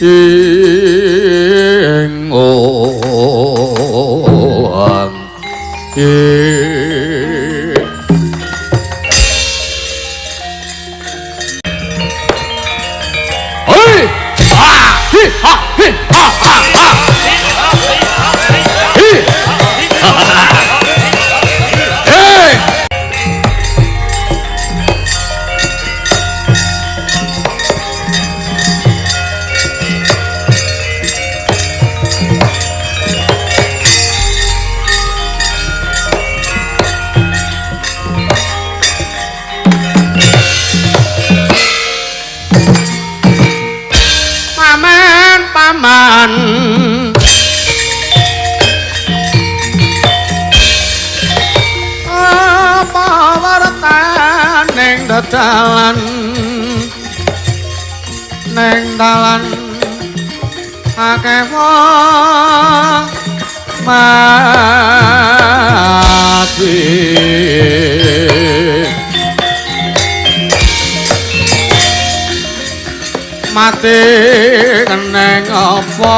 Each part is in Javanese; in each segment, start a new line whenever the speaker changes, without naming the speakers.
ing ong Hei! Ha! Hi! Ha! Hi! Ha! Ha! Ha! Hi! Hei! Paman, paman. Apa wartaning dalan, neng dalan akeh wong mati. Mati keneng apa?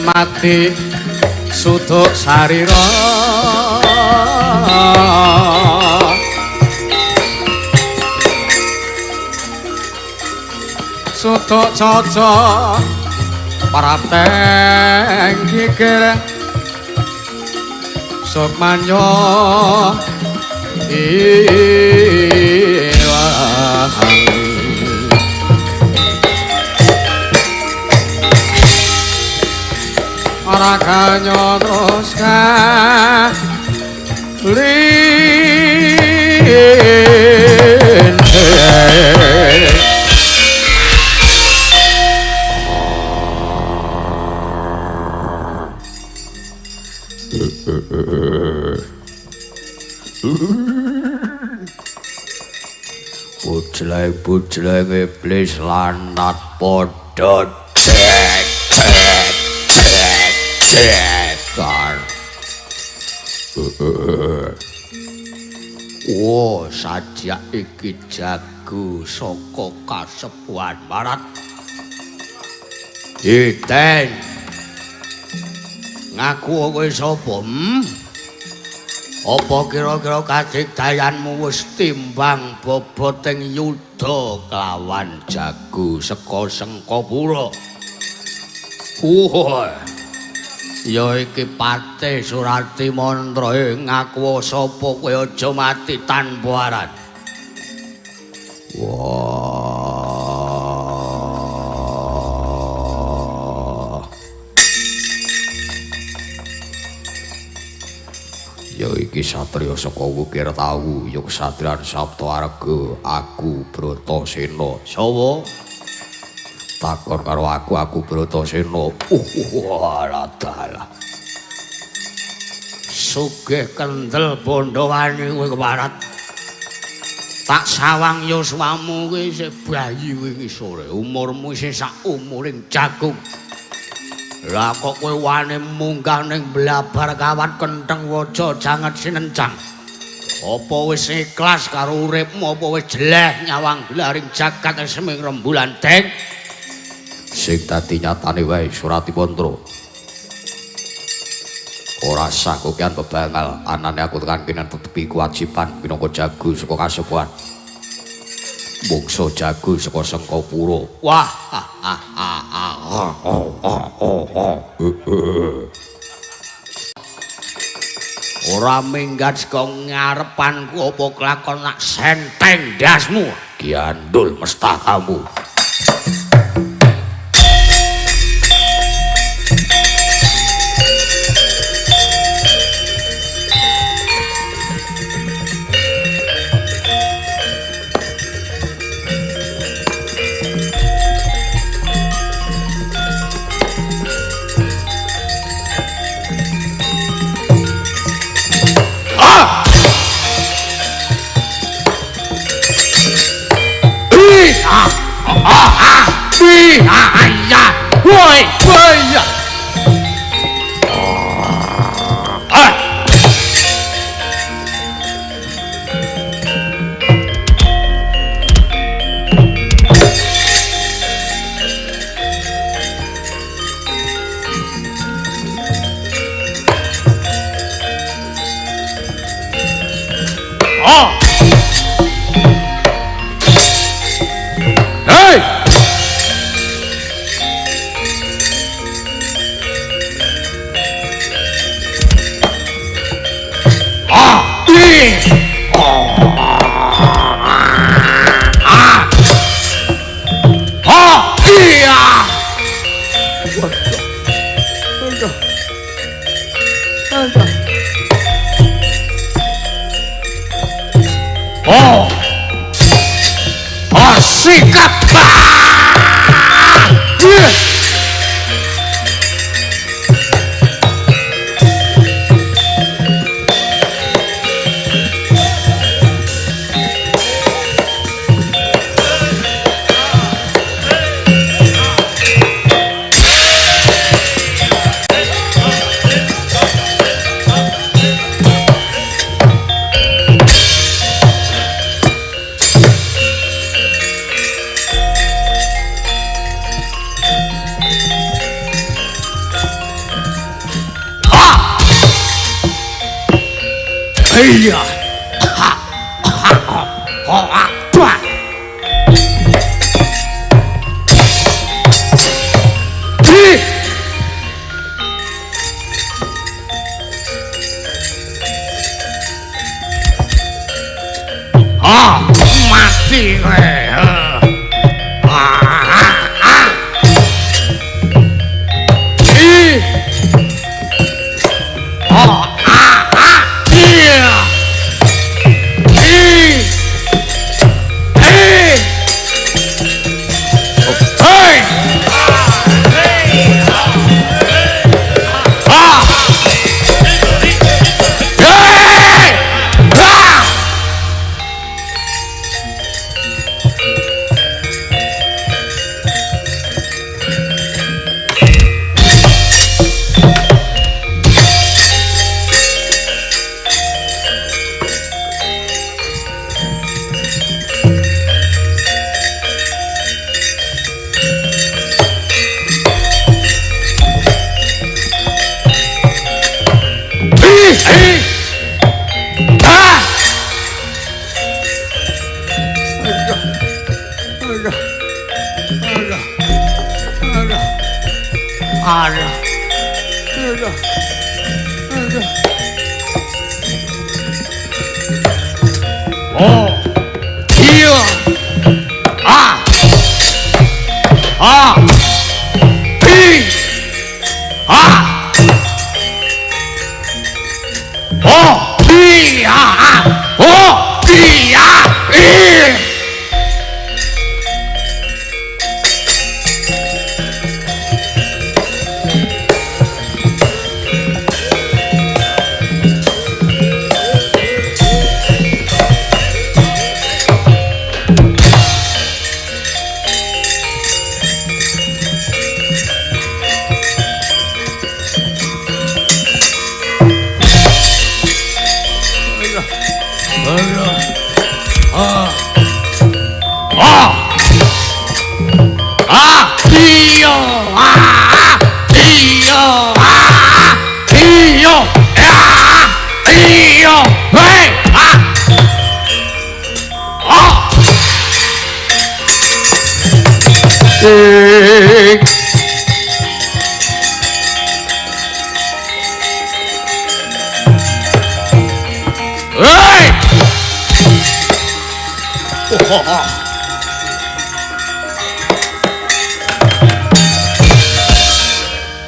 Mati suduk sarira. Suduk caca parateng gigir sukmanyo ilang. Ora kanyo terus kalinde. Bujleng-bujleng iblis lanat padha cek cek cek cekan. Oh, sajak iki jago saka kasepuhan barat. Iten. Ngaku kowe sapa? Apa kira-kira kadigdayanmu wis timbang boboting yuda kelawan jago saka Sengkapura? Wah. Ya iki Patih Surati Mantra ngaku sapa kowe aja mati tanpa aran. Wah. Ya iki satriya saka Wukir Tawu, ya kesatriyan Sabta Arga, aku Bratasena. Sapa? Takon karo aku, aku Bratasena. Alah dalah. Sugih kendel bandhawani kowe keparat. Tak sawang yuswamu kowe isih bayi wingi sore, umurmu isih sak umuring jagung. Lah kok kowe wani munggah ning blabar kawat kentheng waja janget sinencang. Apa wis ikhlas karo uripmu, apa wis jeleh nyawang gelaring jagat seming rembulan, Deng? Sing dadi nyatane wae Surati Mantra. Ora sah kokean bebangal, anane aku tekan kene tetepi kewajiban minangka jago saka kasepuhan. Mungsa jago saka Sengkapura. Wah. Ora minggat saka ngarepanku apa kelakon nak senteng ndasmu. Giandul mestakamu. Ah! Oh. Hei. Ah. I. Oh. Ah. Ah. Iya. Aduh. Aduh. Oh. Oh, sikap. Ah. Iya. Ha. Ha. Ha. Ha. Di. Ah, mati kowe. Ah. Ah. Di. Oh. Ah. Ah. Iya. Oh, iya. Ah. Ah. I. Ah. Oh, iya. Oh, iya. I.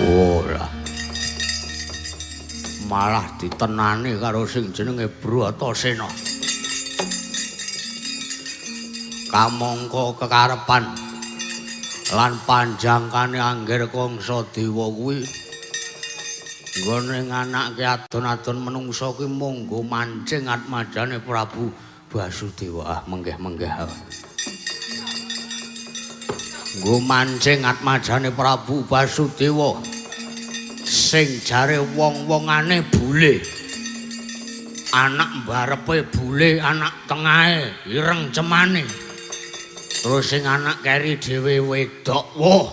Ora. Malah ditenani karo sing jenenge Bratasena. Kamangka kekarepan lan panjangkane Angger Kangsa Dewa kuwi nggone nganake adon-adon menungsa kuwi monggo mancing atmajane Prabu Basudewa. Ah, menggeh-menggeh. Nggo mancing atmajane Prabu Basudewa sing jare wong-wongane bule. Anak mbarepe bule, anak tengahe ireng cemane. Terus sing anak keri dhewe wedok. Wah.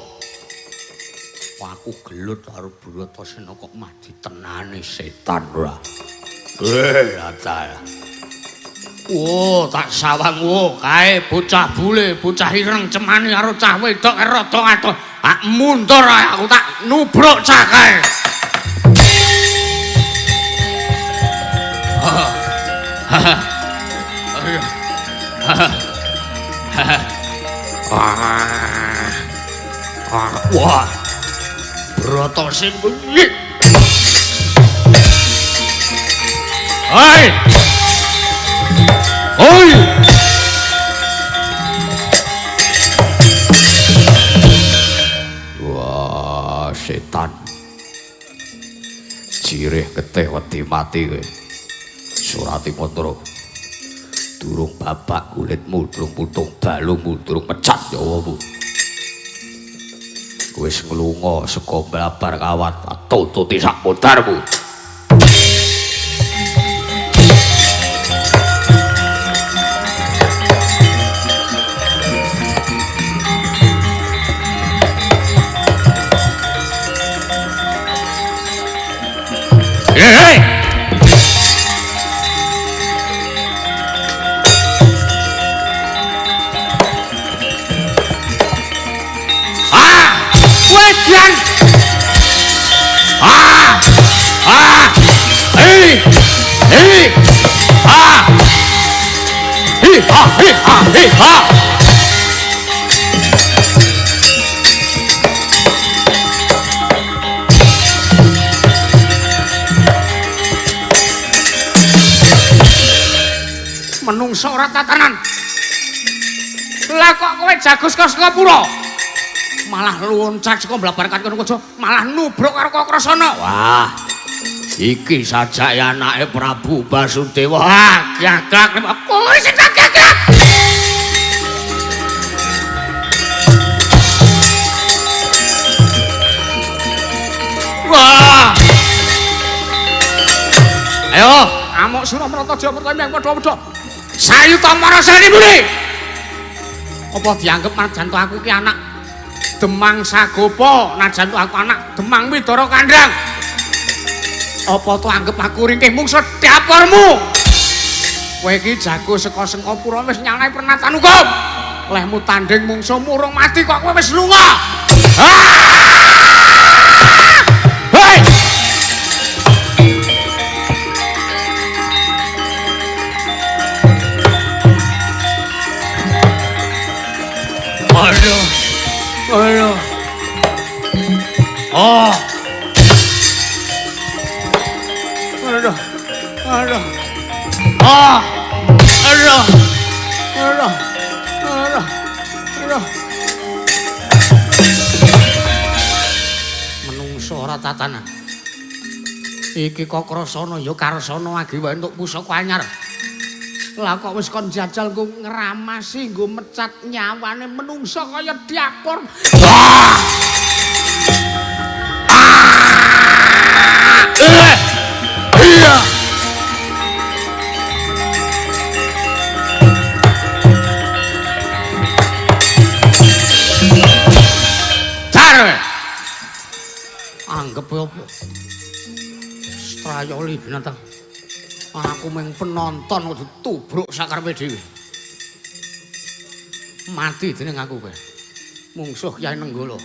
Aku gelut karo Bratasena kok mah ditenani setan ora. Ata. Wo, tak sawang wo, kae bocah bule, bocah ireng cemani karo cah wedok rada adoh. Tak mundur ae aku tak nubruk cah kae. Wah. Brotosin kuwi. Hei. Oi. Wah, setan. Jirih getih wedi mati kowe. Surati Mantra. Durung babak kulitmu, durung putung balungmu, durung pecat nyawamu. Wis nglunga saka mlabar kawat, tututi sak putarmu. Hei! Ah! Wedan! Ah! Ah! Hei! Hei! Ah! Hi ha hi ha hi ha! Menungso ora tatanan. Lah kok kowe jago saka Singapura? Malah loncat saka mlabar kono aja, malah nubruk karo Kakrasana. Wah. Iki sajake anake Prabu Basudewa. Ah, gagak kowe sing gagak. Wah. Ayo, amuk Suramrata Jayamerta yang padha-padha. Sayuta marasani muni. Apa dianggep najan aku ki anak Demang Sagopa, najan aku anak Demang Widara Kandhang. Apa to anggep aku ringkih mungsu dapurmu? Kowe iki jago saka Sengkapura wis nyalahi pernatan hukum. Lehmu tanding mungsuhmu urung mati kok kowe wis lunga. Hei! Aduh. Aduh. Oh. Aduh. Aduh. Ah. Aduh. Aduh. Aduh. Aduh. Menungso ora tatanan. Iki Kakrasana ya Karsana agi wae entuk pusaka anyar. Lah kok wis kon jajal nggo ngramasi, nggo mecat nyawane menungso kaya dapur. Ah! Ah! Iya. Dar. Anggep opo? Strayoli binatang. Aku mung penonton kok ditubruk sakarepe dhewe. Mati dening aku kowe. Mungsuh Kyai Nenggala.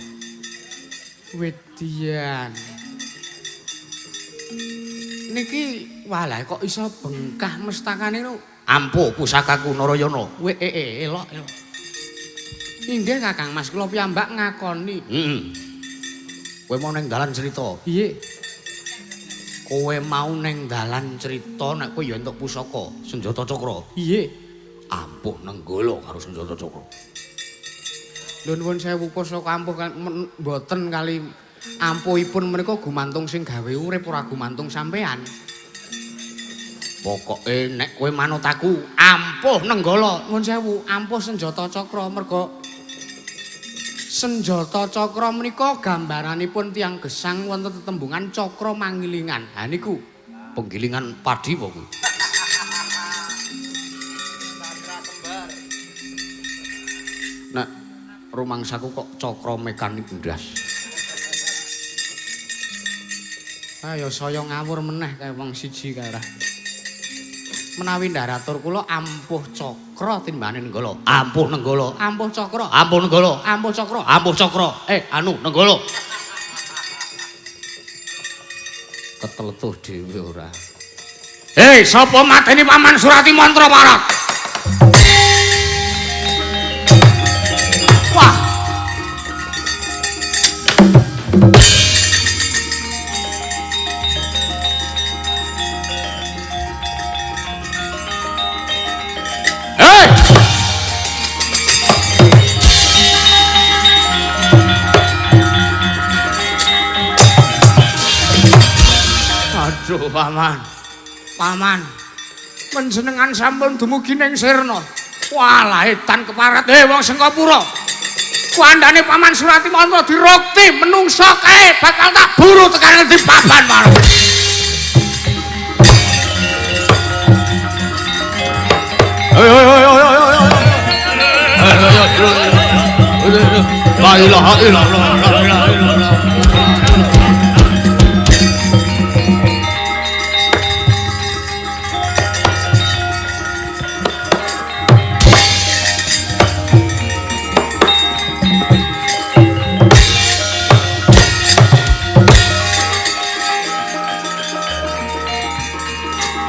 Wedian. Niki walah kok iso bengkah mestakane no. Ampuh pusakaku Narayana. We elok elok. Inggih Kakang Mas, kula piyambak ngakoni. Heeh. Kowe mau ning dalan cerita. Piye? Kowe mau ning dalan cerita nek kowe ya entuk pusaka senjata cakra. Piye? Ampuh Nenggala karo senjata cakra. Lho nuwun sewu pusaka ampuh mboten kali ampuhipun menika gumantung sing gawe urip ora gumantung sampean. Pokoke nek kowe manut aku ampuh Nenggala. Nuwun sewu ampuh senjata cakra merga senjata cakra menika gambaranipun tiyang gesang wonten tetembungan cakra mangilingan. Ha niku penggilingan padi apa kuwi?
Cakra kembar.
Nek rumangsaku kok cakra mekanik ndas. Ayo saya ngawur meneh kae wong siji kae ora. Menawi ndaratur kula ampuh cakra timbane Nenggala. Ampuh Nenggala, ampuh cakra, ampuh Nenggala, ampuh cakra, ampuh cakra. Anu Nenggala. Keteletuh dhewe ora. Hei, sapa mateni Paman Surati Mantra Parat? Wah. Hei! Aduh, Paman. Paman. Panjenengan sampun dumugi ning sirna. Walah edan keparat. Wong Sengkapura. Kuandane Paman Surati Mantra dirukti menungsa kae bakal tak buru tekan ngendi papan marang. La ilaha illallah, la ilaha illallah.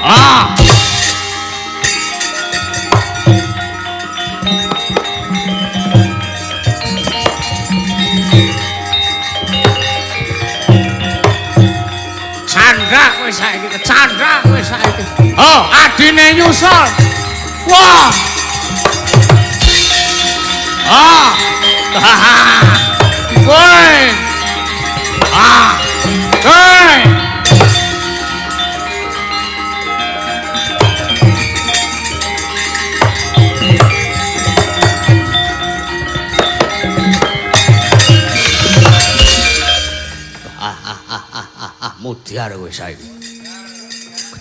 Ah! Chandra kowe saiki, Chandra kowe saiki. Oh, adine nyusul. Wah. Ah. Woi. Ah. Hei. Mudyar kowe saiki.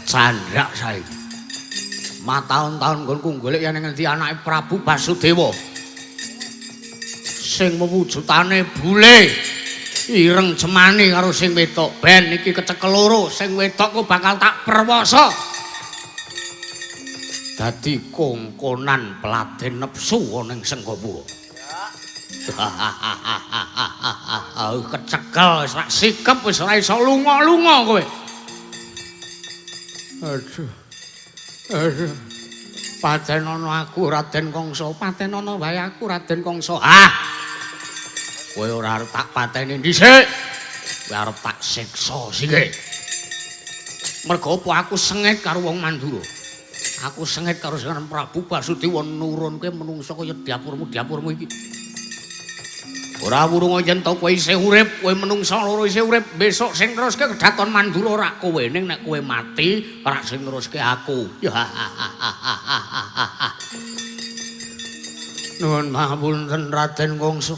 Kecandhak saiki. Mataun-taun nggonku golek yen ngendi anake Prabu Basudewa. Sing mewujudane bule. Ireng cemani karo sing wedok. Ben iki kecekel loro, sing wedok ku bakal tak perwasa. Dadi kongkonan peladen nepsu ana ing Sengkapura. Kecekel wis rak sikep wis ora iso lunga-lunga kowe. Aduh. Aduh. Patenono aku Raden Kangsa, patenono wae aku Raden Kangsa. Ah. Kowe ora arep tak pateni dhisik. Kowe arep tak siksa sike. Mergo apa aku sengit karo wong Mandura. Aku sengit karo Sang Prabu Basudewa nurunke menungsa kaya dapurmu-dapurmu iki. Ora wurung yen to kowe isih urip, kowe menungsa loro isih urip, besok sing neruske kedaton Mandura ora kowe, ning nek kowe mati ora sing neruske aku. Nuwun pangapunten Raden Kangsa.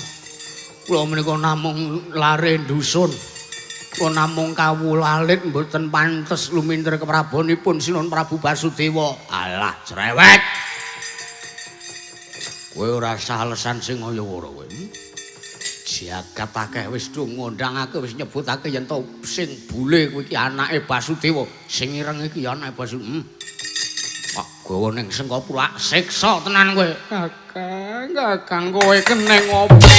Kula menika namung lare dusun. Kula namung kawula alit mboten pantes lumintir keprabonipun Sinuwun Prabu Basudewa. Alah cerewet. Kowe ora usah alesan sing kaya ora kowe. Jagat akeh wis do ngondangake wis nyebutake yen to sing bule kuwi iki anake Basudewa, sing ireng iki ya anake Basudewa. Pak gawa ning Sengkapura siksa tenan kowe. Kakang, kakang kowe keneng opo?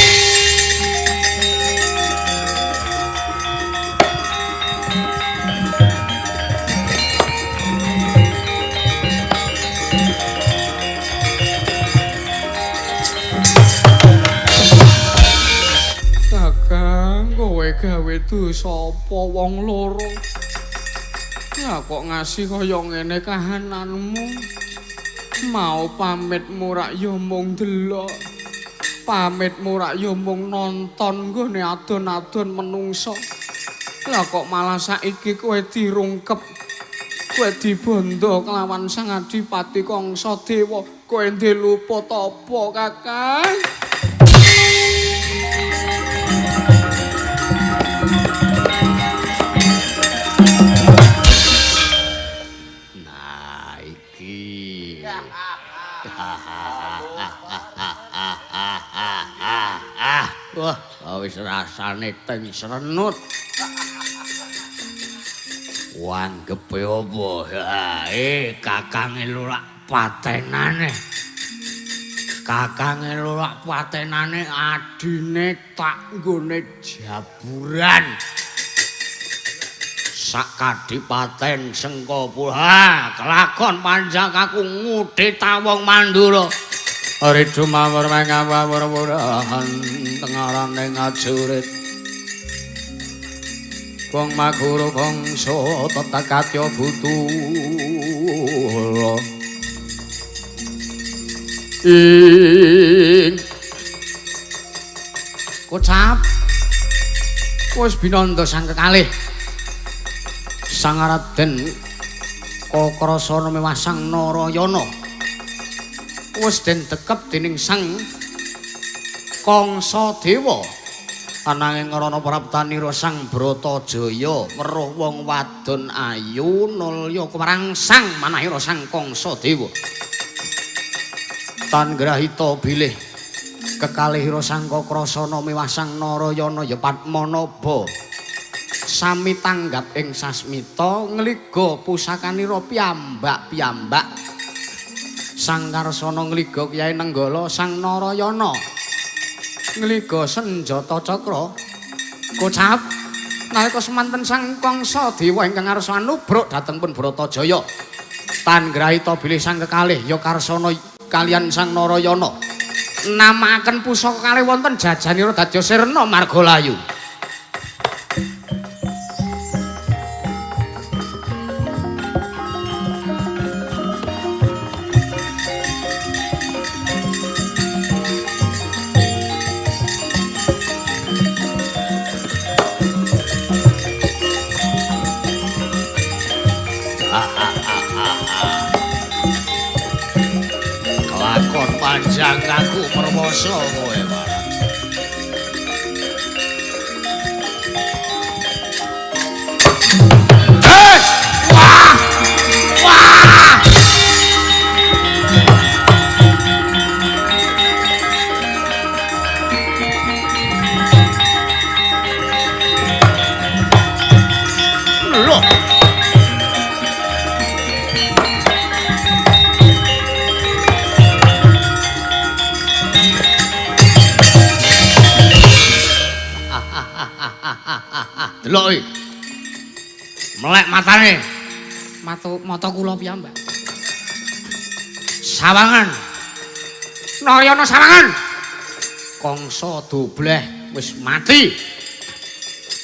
Kowe gawe dosa apa wong loro? Lah kok ngasih kaya ngene kahananmu? Mau pamitmu rak ya mung delok. Pamitmu rak ya mung nonton nggone adon-adon menungsa. Lah kok malah saiki kowe dirungkep. Kowe dibondo kelawan Sang Adipati Kangsa Dewa. Kowe ndek luput apa, Kakang? Wah, wis rasane teng srenut. Wanggepe apa? Kakange lurak patenane. Kakange lurak patenane adine tak nggone jaburan. Sak kadipaten Sengkapura kelakon panjang aku ngudhe tawong Mandura. Ridu mawur mangawur-wuran tengarane ngajurit. Wong maguru bangsa tetekatya butul. Ing kocap wis binanda sang kekalih. Sang Raden Kakrasana mewah Sang Narayana wis den dekep dening Sang Kangsa Dewa. Ananging ngrana praptanira Sang Bratajaya weruh wong wadon ayu nulya kemrangsang manahira Sang Kangsa Dewa. Tan grahita bilih kekalihira Sang Kakrasana miwah Sang Narayana ya Padmanaba sami tanggap ing sasmita ngliga pusakanira piyambak-piyambak. Sang Karsana ngliga Kyai Nenggala, Sang Narayana ngliga senjata cakra. Kocap nalika semanten Sang Kangsa Dewa ingkang ngarsa anubruk dhateng pun Bratajaya. Tan grahita bilih sang kekalih ya Karsana kalian Sang Narayana namakaken pusaka kalih wonten jajanira dadya sirna margalayu. Panjang aku perwoso kowe marang. Hei! Wah! Wah! Loh. Delok iki. Melek matane. Mata kula piyambak. Sawangan. Narayana sawangan. Kangsa dobleh wis mati.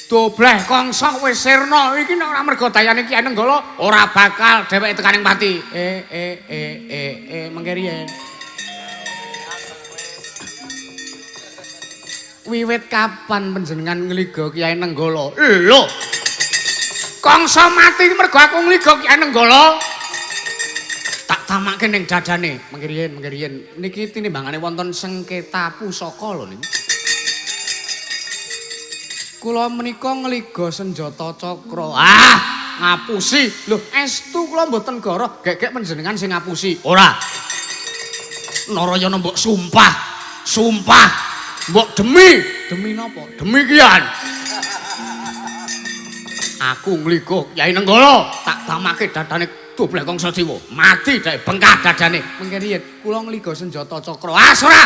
Dobleh Kangsa wis sirna. Iki nek ora merga dayane Kyai Nenggala ora bakal dheweke tekaning pati. Mengke riyen. Wiwit kapan panjenengan ngliga Kyai Nenggala? Lho. Kangsa mati mergo aku ngliga Kyai Nenggala. Tak tamake ning dadane. Mengke riyen. Niki tinimbangane wonten sengketa pusaka lho niki. Kula menika ngliga senjata cakra. Ah, ngapusi. Lho, estu kula mboten goroh gegek panjenengan sing ngapusi. Ora. Narayana mbok sumpah. Sumpah. Mbok demi napa? Demikian. Aku ngliga Kyai Nenggala, tak tamake dadane dobleh Kangsa Dewa. Mati dhek bengkah dadane. Mengke riyen kula ngliga senjata cakra. Ah, ora.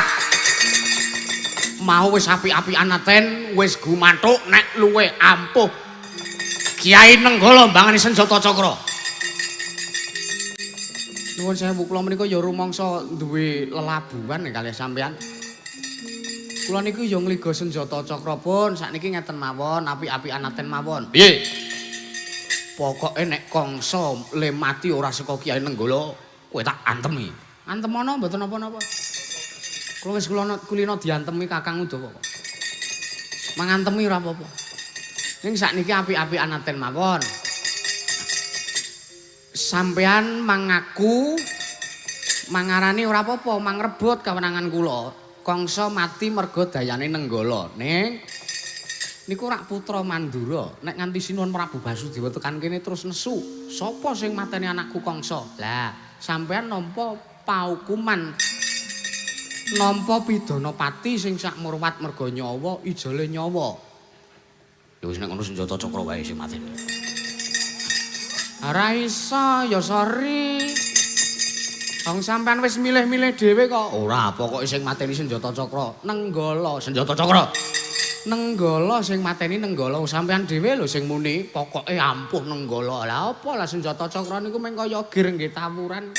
Mau wis apik-apikan aten, wis gumanthuk nek luwe ampuh. Kyai Nenggala mbangane senjata cakra. Nuwun sewu kula menika ya rumangsa duwe lelabuhan kalih sampean. Kula niku ya ngliga senjata cakra pun sakniki ngeten mawon, apik-apikan aten mawon. Piye? Pokoke nek Kangsa le mati ora saka Kyai Nenggala, kowe tak antemi. Antem ana mboten napa-napa. Kula wis kulino diantemi Kakang Udawa kok. Mangantemi ora apa-apa. Ning sakniki apik-apikan aten mawon. Sampean mangaku mangarani ora apa-apa, mangrebut kewenangan kula. Kangsa mati merga dayane Nenggala. Ning niku rak putra Mandura. Nek nganti Sinuwun Prabu Basudewa tekan kene terus nesu, sapa sing mateni anakku Kangsa? Lah, sampean nampa paukuman. Nampa pidana pati sing sak murwat merga nyawa ijole nyawa. Ya wis nek ngono senjata cakra wae sing mateni. Ora iso, ya sorry. Wong sampean wis milih-milih dhewe kok. Ora, pokoke sing mateni senjata cakra Nenggala, senjata cakra. Nenggala sing mateni Nenggala, sampean dhewe lho sing muni, pokoke ampuh Nenggala. Lah apa lah senjata cakra niku mung kaya gir nggih tawuran.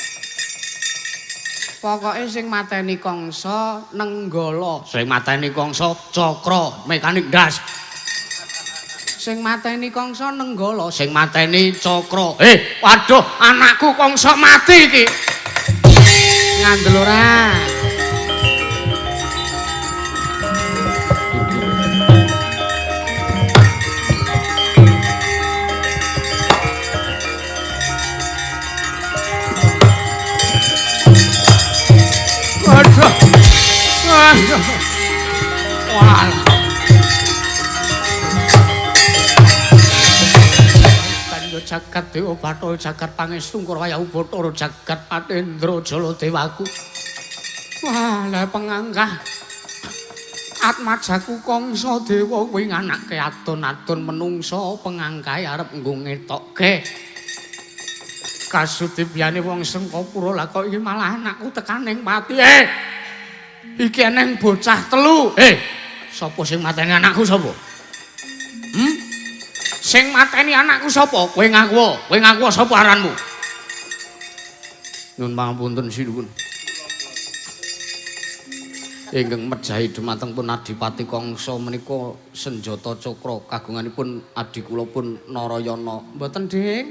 Pokoke sing mateni Kangsa Nenggala, sing mateni Kangsa Cakra, mekanik ndas. Sing mateni Kangsa Nenggala, sing mateni Cakra. Waduh, anakku Kangsa mati iki. Ngandel ora? Waduh. Waduh. Wah. Jagat Dewa Bathara jagat Pangestu Kaya Bathara jagat Patendra Jala Dewaku. Wah, lah pengangkah atmajaku Kangsa Dewa kuwi nganake adon-adon menungsa pengangkahe arep nggo ngetokke kasudibyane wong Sengkapura. Lah kok iki malah anakku tekaning pati. Iki eneng bocah telu. Sapa sing mateni anakku sapa? Sing mateni anakku sapa? Kowe ngaku, kowe ngaku sapa aranmu? Nyuwun pangapunten sinuwun. Ingkang mejahi dumateng pun Adipati Kangsa menika senjata cakra kagunganipun adi kula pun Narayana. Mboten, Ding.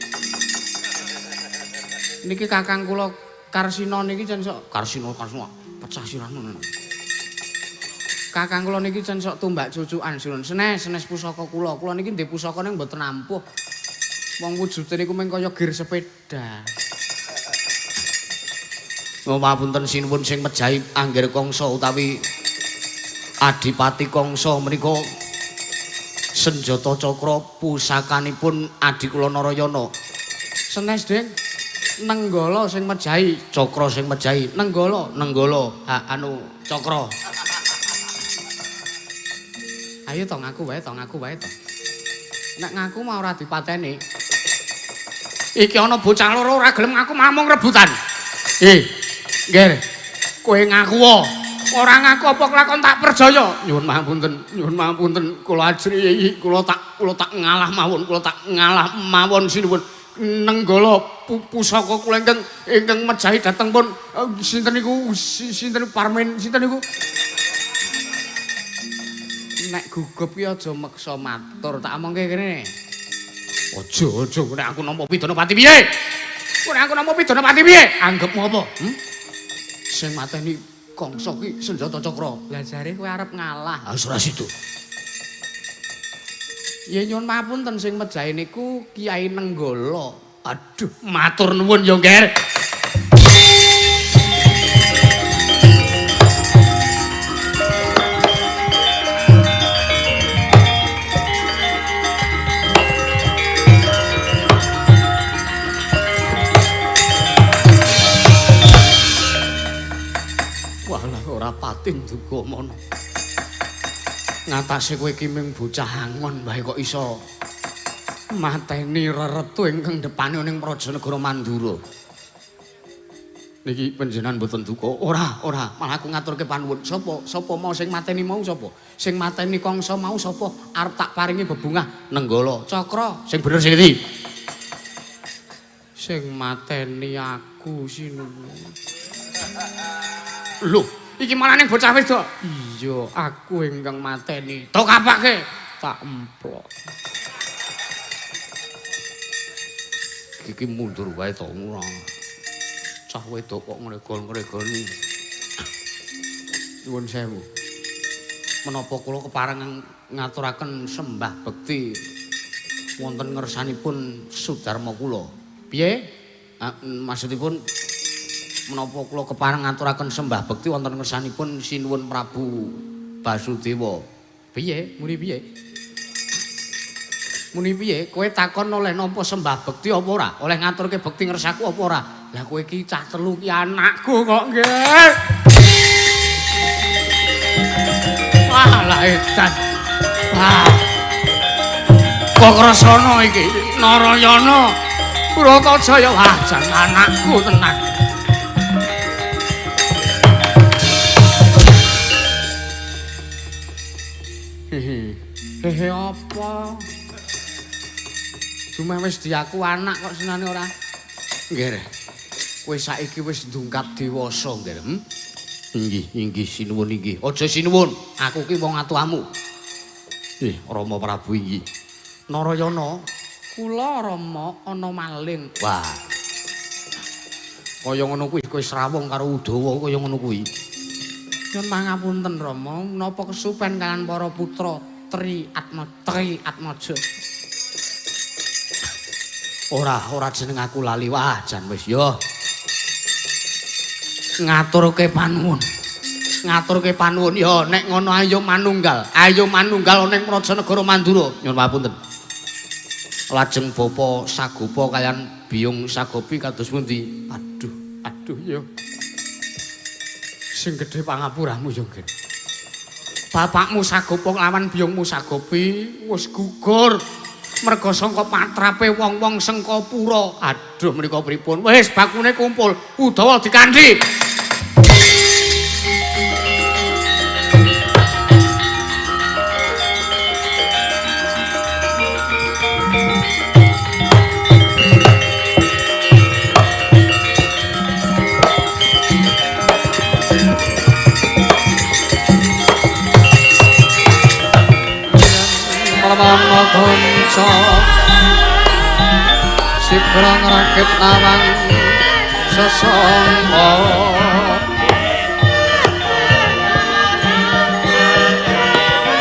Niki kakang kula Karsina niki jan sok Karsina Karsina pecah sirahmu. Kakang kula niki jan sok tumbak cucukan sinuwun. Senes senes pusaka kula. Kula niki ndek pusaka ning mboten ampuh. Wong wujude niku mung kaya gir sepeda. Ngapunten sinuwun sing mejahi Anggir Kangsa utawi Adipati Kangsa menika senjata cakra pusakanipun adi kula Narayana. Senes, Ding. Nenggala sing mejahi, cakra sing mejahi. Nenggala, Nenggala, ha anu cakra. Ayo to ngaku wae to, ngaku wae to. Nek ngaku mau ora dipateni. Iki ana bocah loro ora gelem ngaku mamung rebutan. Nggih. Kowe ngaku ora ngaku apa kelakon tak percaya. Nyuwun pangapunten, nyuwun pangapunten kula ajri kula tak ngalah mawon, kula tak ngalah mawon sinuwun. Nenggala pusaka kula ingkang mejahi dhateng pun sinten niku sinten Parmen sinten niku. Nek gugup ki aja meksa matur, tak omongke kene. Aja, aja nek aku nampa pidana pati piye? Nek aku nampa pidana pati piye? Anggepmu apa? Sing mateni Kangsa ki senjata cakra. Lah jare kowe arep ngalah. Ah ora sido. Ya nyuwun pangapunten sing mejahi niku Kyai Nenggala. Aduh, matur nuwun ya, Ngger. Patin duga mono. Ngatasé kowe iki mung bocah angon wae kok iso mateni reretu ingkang depane ning Prajanegara Mandura. Niki panjenengan mboten duka. Ora, ora, malah aku ngaturke panuwun. Sapa? Sapa mau sing mateni mau sapa? Sing mateni Kangsa mau sapa? Arep tak paringi bebungah Nenggala. Cakra, sing bener sing endi? Sing mateni aku sinuwun. Lho, iki malah ning bocah wedok. Iya, aku ingkang mateni. Tok kapake tak emplok. Iki mundur wae to ora. Cah wedok kok ngregol-ngregoli. Nyuwun sewu. Menapa kula kepareng ngaturaken sembah bekti wonten ngersanipun Sudarma kula. Piye? Maksudipun menapa kula kepareng ngaturaken sembah bekti wonten ngersanipun Sinuwun Prabu Basudewa. Piye? Muni piye? Muni piye? Kowe takon oleh nampa sembah bekti apa ora? Oleh ngaturke bekti ngersaku apa ora? Lah kowe iki cah telu ki anakku kok nggih. Wah, lah edan. Wah. Kok krasana iki? Narayana. Bratajaya, wah jan anakku tenan. Hehe. Hehe apa? Cuma wis diaku anak kok senane ora. Nggih. Kowe saiki wis ndungkap dewasa, nggih. Inggih, inggih sinuwun inggih. Aja sinuwun, aku ki wong atuamu. Rama Prabu inggih. Narayana, kula Rama ana maling. Wah. Kaya ngono kuwi kowe srawung karo Udawa kaya ngono kuwi. Nyuwun pangapunten Rama, menapa kesupen kalian para putra Tri Atma Tri Atmaja. Ora, ora jeneng aku lali. Wah, jan wis yo. Ngaturke panuwun. Ngaturke panuwun yo nek ngono ayo manunggal. Ayo manunggal ana ing Prajanegara Mandura. Nyuwun pangapunten. Lajeng Bapa Sagopa kalian Biyung Sagopi kados pundi? Aduh, aduh yo. Sing gedhe pangapuramu yo, Nggih. Bapakmu Sagopa lawan biyungmu Sagopi wis gugur merga sangka patrape wong-wong Sengkapura. Aduh menika pripun? Wis bakune kumpul, Udawa dikandhi.
Ana kanca sibrang rakit nawang sesangka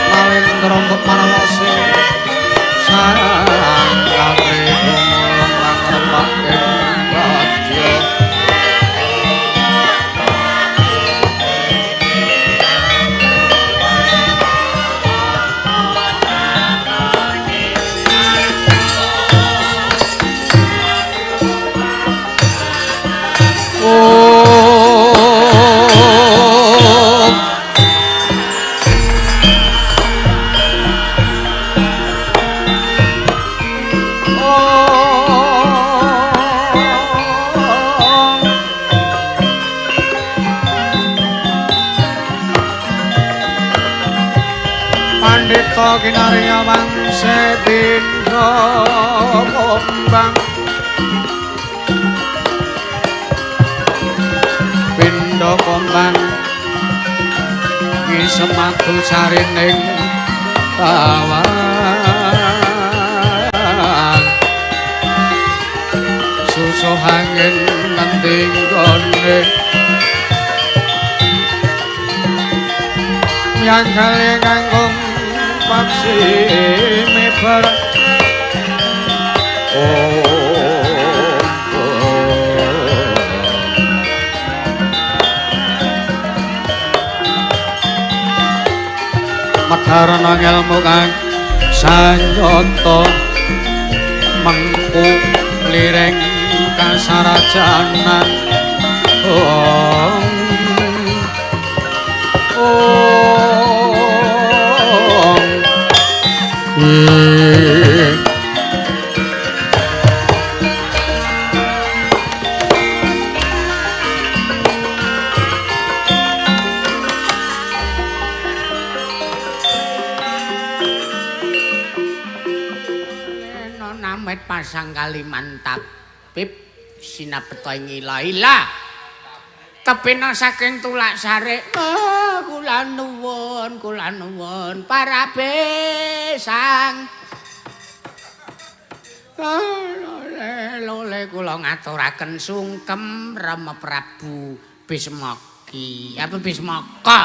Nalendra mbok marawase sang katri gumulung lan repak ing badya. Pandita kinarya wangse pindha kombang pindha kombang ki sematu sarining tawang susuh angin ngendi nggone myangkale kangkung paksi mebar. Medharana ngelmu kang sanyata mengku liring kasarajanan. Om Om
Namit pasang Kalimantan pip sinapeta ing ila-ila tepina saking tulak sarik. Oh, kula nuwun, kula nuwun para besang. Lole lole kula ngaturaken sungkem Rama Prabu Bismaki. Apa Bismaka?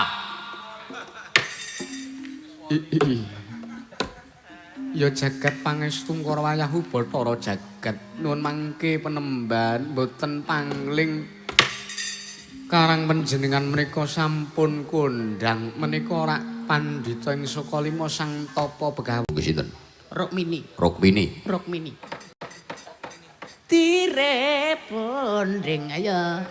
Ya jagat pangestu Kara wayahu Bathara jagat nuwun mangke penemban boten pangling karang panjenengan menika sampun kondhang menika rak pandhita ing saka lima sang tapa begawan.
Sinten? Rukmini.
Rukmini.
Rukmini. Tire ponding ayo.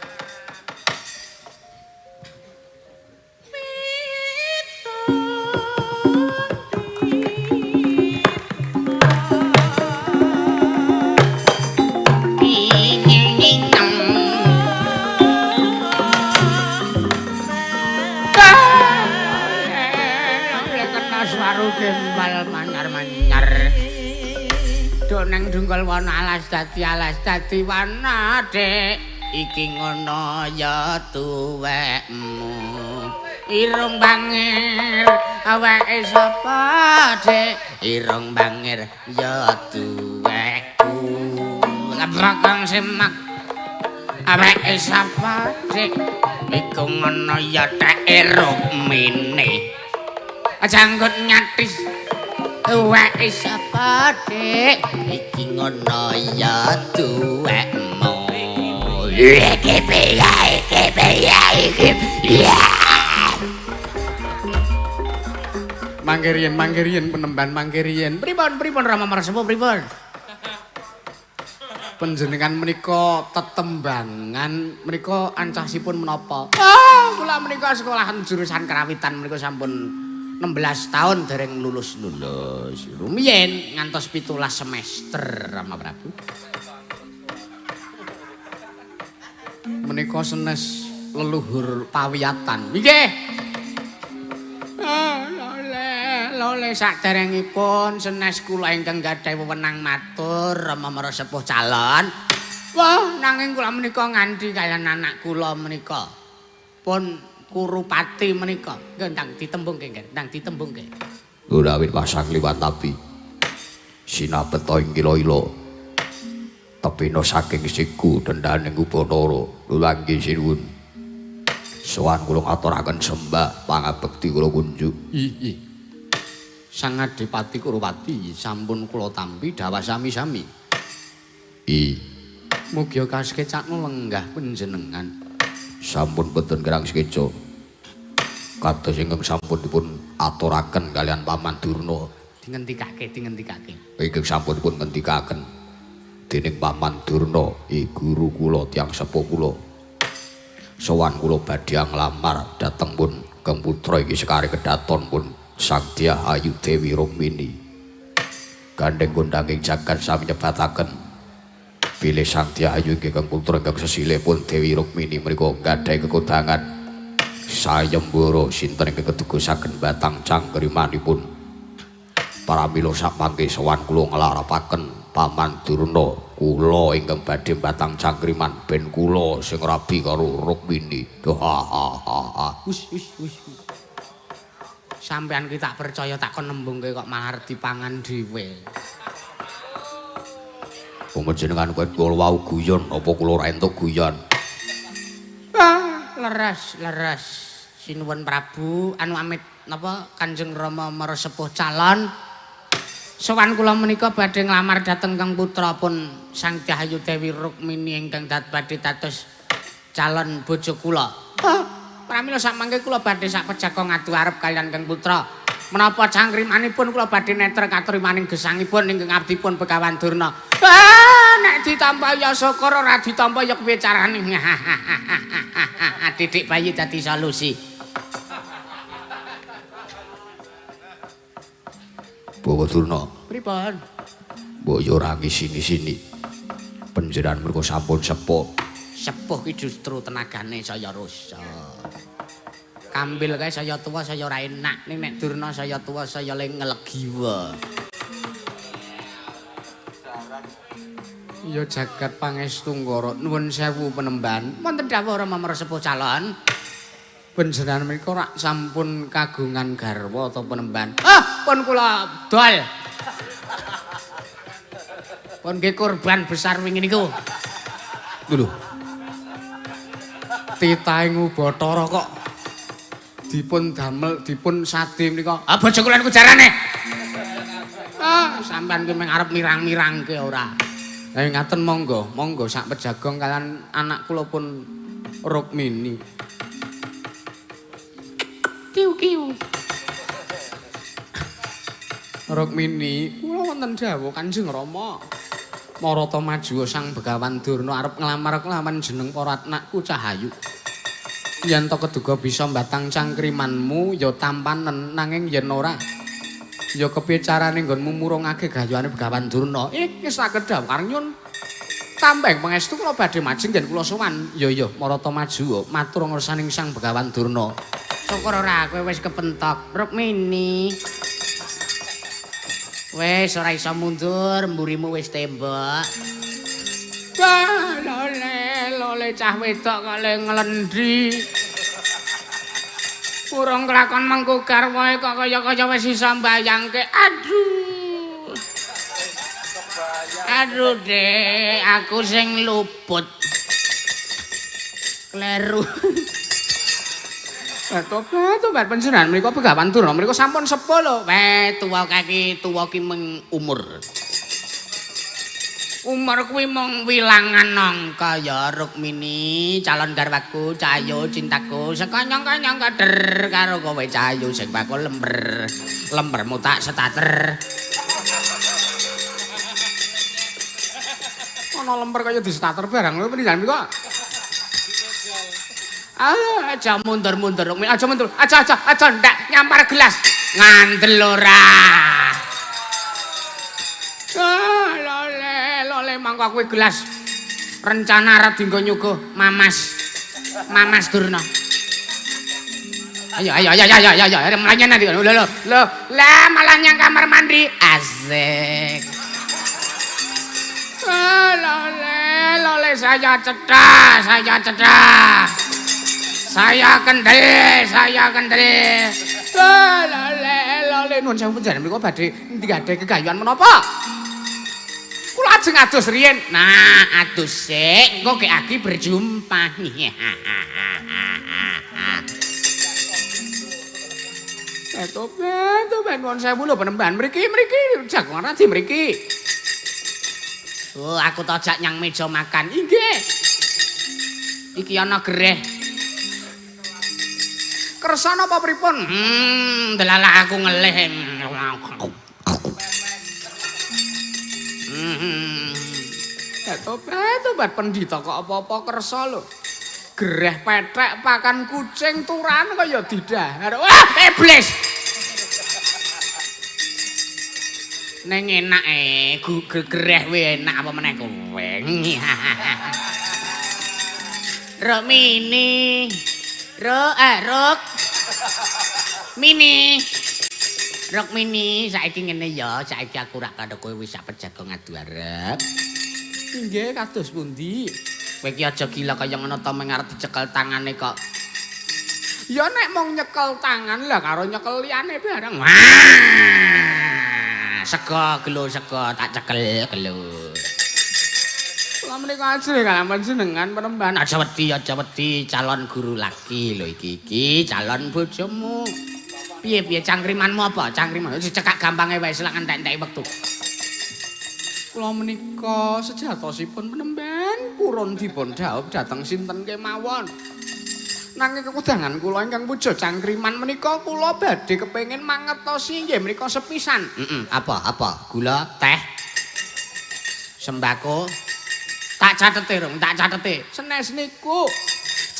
Waru gembal manyar-manyar. Duk nang dungkul wana alas dadi wana, Dik. Iki ngono ya tuwekmu. Irung bangir awake sapa, Dik? Irung bangir ya tuwekku. Lebakang semak awake sapa, Dik? Iku ngono ya teke Rukmini. Janggut nyatis tuweke sapa, Dik? Iki ngono ya tuwekmu. Iki piye, iki piye, iki piye.
Mangke riyen penemban mangke riyen.
Pripun pripun Rama Marsepuh pripun?
Panjenengan menika tetembangan menika ancasipun menapa?
Ah, kula menika sekolahan jurusan karawitan menika sampun 16 tahun dereng lulus-lulus. Rumiyin ngantos 17 semester Rama Prabu.
Menika senes leluhur pawiyatan.
Nggih. Ah, lole saderengipun senes kula ingkang gadhahi wewenang matur Rama Marasepuh calon. Wah, nanging kula menika nganti kaliyan anak kula menika. Pun Kurupati menika. Nggih, ndang ditembungke, nggih, ndang ditembungke.
Ora wit pasang liwat tapi. Sinapeta ing ila-ila. Tepina saking siku dendaning Upacara lulanggi sinuwun. Sowan kula ngaturaken sembah pangabekti kula kunjuk.
Ih. Sang Adipati Kurupati sampun kula tampi dhawah sami-sami.
I.
Mugi kasekecakno lenggah panjenengan.
Sampun boten kirang sekeca. Kados ingkang sampun dipun aturaken kalian Paman Durna.
Dingendikake, dingendikake.
Ingkang sampun dipun ngendikaken dening Paman Durna, i guru kula tiyang sepuh kula. Sowan kula badhe nglamar dhateng pun Kang putra iki Sekar Kedaton pun Sang Dyah Ayu Dewi Rukmini. Gandeng kondanging jagat sami nyebataken bilih Sang Dyah Ayu inggih Kang putra ingkang sesilih pun Dewi Rukmini menika gadhahi kekodangan sayembara sinten ingkang kedugosaken batang cangkrimanipun. Pramila sakmangke sowan kula nglarapaken Paman Durna kula ingkang badhe batang cangkriman ben kula sing rabi karo Rukmini. Ha ha ha.
Wis wis wis. Sampeyan ki tak percaya tak kon nembungke kok malah arep dipangan dhewe.
Wong jenengan kowe kula wau guyon apa kula ora entuk guyon?
Ah, leres, leres. Sinuwun Prabu anu amit napa Kanjeng Rama Marasepuh calon. Sowan kula menika badhe nglamar dhateng Kang putra pun Sang Dyah Ayu Dewi Rukmini ingkang badhe dados calon bojo kula. Ah, pramila sakmangke kula badhe sak pejaka ngadu arep kaliyan Kang putra. Menapa cangkrimanipun kula badhe neter katrimaning gesangipun ingkang abdipun Begawan Durna. Ah, nek ditampa ya syukur, ora ditampa ya kepiye carane. Didik bayi dadi solusi.
Bawa Durna.
Pripun?
Mbok yo ora ngisini-sini. Panjenengan mriku sampun sepuh.
Sepuh ki justru tenagane saya rusak. Kambil kae saya tuwa saya ora enak, ning nek Durna saya tuwa saya le ngelegiwa.
Ya jagat pangestu Nggara, nuwun sewu penemban.
Wonten dawuh Rama Marasepuh calon.
Panjenengan menika rak sampun kagungan garwa ta penemban?
Ah, pun kula dol. Pun nggih korban besar wingi niku.
Lho. Titahing Ubathara kok dipun damel dipun sade menika.
Ah, bojo kula niku jarane. Ah, sampean ki mung arep mirang-mirangke ora.
Lah ngaten monggo, monggo sak pejagong kalian anak kula pun Rukmini.
Kiu kiu.
Rukmini, kula wonten dawuh Kanjeng Rama. Marata maju Sang Begawan Durna arep nglamar kelawan jeneng para anakku Cahayu. Yen to keduga bisa mbatang cangkrimanmu ya tampanen, nanging yen ora ya kepiye carane nggonmu murungake gayuhane Begawan Durna? Wis saged dawuh kareng nyun. Tambeng pangestu kula badhe majeng yen kula sowan. Ya ya Marata maju matur ngersaning Sang Begawan Durna.
Syukur ora kowe wis kepentok. Rukmini. Wis ora iso mundur, mburimu wis tembok. Wah, lole, lole cah wedok kok le nglendi. Urung kelakon mengku garwae kok kaya-kaya wis iso mbayangke. Aduh. Aduh, Dek, aku sing luput. Kleru.
Tobat panjenengan mriku Begawan Durna mriku sampun sepuh lho.
Weh, tuwa kaki, tuwa ki mung umur. Umur kuwi mung wilangan angka ya Rukmini, calon garwaku, Cahyo cintaku, sekonyong-konyong kader karo kowe Cahyo sing bakul lember. Lembermu tak setater.
Ana lemper kaya disetater barang lho panjenengan mriku.
Ah, aja mundur-mundur Rukmini, aja mundur. Aja aja aja ndak nyampar gelas. Ngandel ora.
Ah, lole, lole mangko kuwi gelas.
Rencana arep dienggo nyuguh Mamas. Mamas Durna. Ayo ayo ayo ayo ayo ayo mlanya nanti. Lho lho lho, lah malah nyang kamar mandi. Asik.
Ah, lole, lole saya cedhak, saya cedhak.
Saya kendel, saya kendel.
Lole, lole nuwun sewu panjenengan mriku badhe nggadahi gegayuhan menapa? Kula ajeng adus riyin.
Nah, adus sik, engko gek agi berjumpa.
Tobat nuwun sewu lho penemban mriki mriki jagongan radi mriki.
Oh, aku tojak nyang meja makan. Inggih. Iki ana gereh.
Kersa napa pripun?
Delalah aku ngelih.
Tobat pendhita kok apa-apa kersa lho. Gereh pethek pakan kucing turan kaya didahar.
Wah, iblis. Neng enak gereh we enak apa meneh kowe. Rukmini. Ruk Mini. Rukmini, saiki ngene ya, saiki aku rak karo kowe wis sak pejago ngadu arep.
Inggih, kados pundi?
Kowe iki aja gila kaya ngono to meng arep dicekel tangane kok.
Ya nek mung nyekel tangan lah karo nyekel liyane bareng.
Wah. Sego gelo sego tak cekel gelo.
Kula menika ajrih kaliyan panjenengan penemban.
Aja wedi calon guru lagi lho iki iki calon bojomu. Piye-piye cangkrimanmu apa? Cangkriman cekak gampange wae selak entek-enteki wektu.
Kula menika sejatosipun penemban purun dipun dhaup dhateng sinten kemawon. Nanging kekudangan kula ingkang puja cangkriman menika kula badhe kepengin mangertosi inggih menika sepisan.
Apa apa? Gula, teh, sembako. Tak catete rung, tak catete.
Senes niku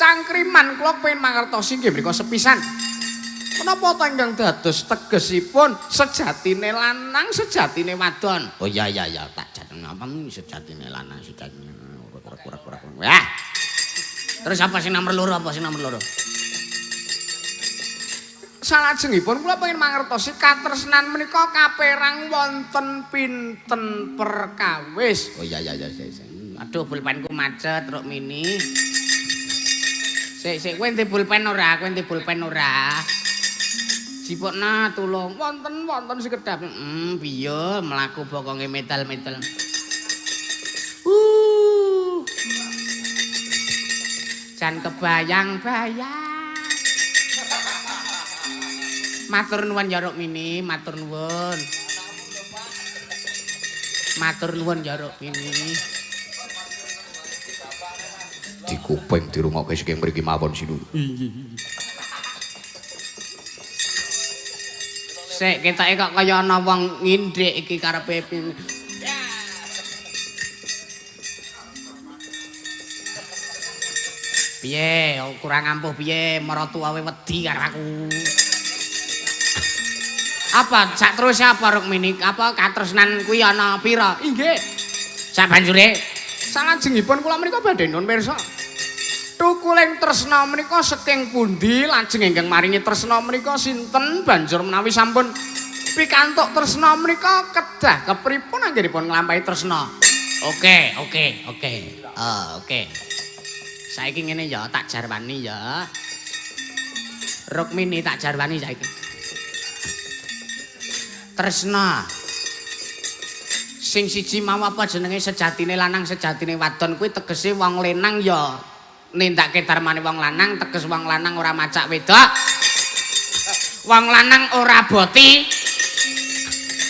cangkriman kula kepengin mangertosi inggih menika sepisan. Menapa ta ingkang dados tegesipun sejatine lanang, sejatine wadon?
Oh iya iya iya, tak catet apa sejatine lanang, sejatine ora. Wah. Terus apa sing nomor loro, apa sing nomor loro?
Salajengipun kula pengin mangertosi katresnan menika kaperang wonten pinten perkawis.
Oh iya iya iya. Aduh pulpenku macet Rukmini. Sik sik kowe ente pulpen ora? Kowe ente pulpen ora? Jipokna tulung.
Wonten wonten sekedhap.
Piye mlaku bokonge metal-metal. Jan kebayang-bayang. Matur nuwun ya Rukmini, matur nuwun. Matur nuwun ya Rukmini.
Dikuping dirungokke saking mriki mawon sinuwun.
Sik ketoke kok kaya ana wong ngindhik iki karepe. Piye, kurang ampuh piye, maratuwawe wedi karo aku. Apa sak terus apa Rukmini? Apa katresnan kuwi ana pira?
Inggih.
Sak banjure
salajengipun kula menika badhe nuwun pirsa. Tukuling tresna menika saking pundi lajeng ingkang maringi tresna menika sinten banjur menawi sampun Pikantuk tresna menika kedah kepripun anggenipun nglampahi tresna?
Oke, oke, oke. Oke. Saiki ngene ya, tak jarwani ya. Rukmini tak jarwani saiki. Tresna. Sing siji mau apa jenenge sejatine lanang sejatine wadon kuwi tegese wong lanang ya nindakake darmane wong lanang, teges wong lanang ora macak wedok. Wong lanang ora boti.